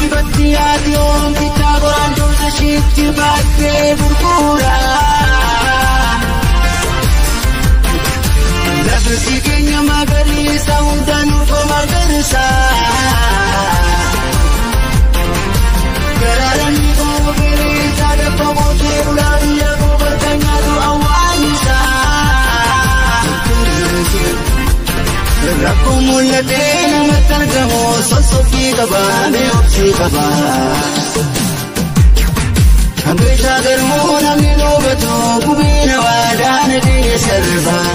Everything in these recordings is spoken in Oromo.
Guddifatti haati oomtichaa qoraan dursa ishiitti baattee gurgura. Lafti keenya magariisa hunda nuuf magarsa. Garaaran goofiriisa dafa gootee bulaa biyya goota nyaatu awwaanisa. Rakkoo mul'atee namatti argamu sossobii qabaa mee obsii qabaa. Hambeeshaa garmuu namni hubatu gubiina waadaa nageenya sarbaa.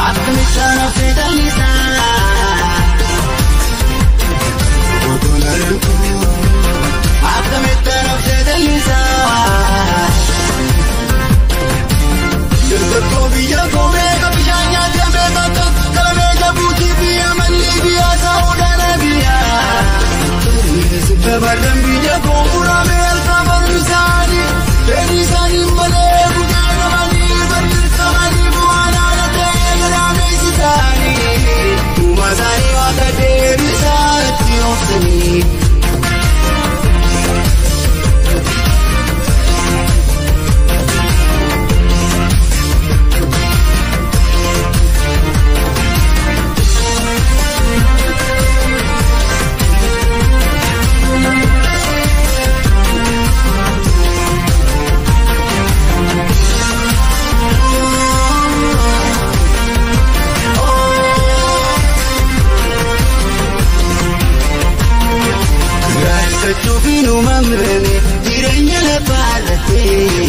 Akkamitti affeetallisaa? Akkamitti affeetallisaa? Dargaggoo biyya koo beeka bishaan nyaatee beeka qaqqabee jabuutii biyya malli biyya Saawud Arabiyaa. Shamarran biyya koo muramee harka barrisaanii fedhii isaanii malee gudeedamanii barreeffamanii bu'aan haala ta'ee garaameessitaanii. Uumaa isaanii waaqa deebisaa itti oofsanii. Rakkachuu fi nu mamrame jireenya lafaa irratti.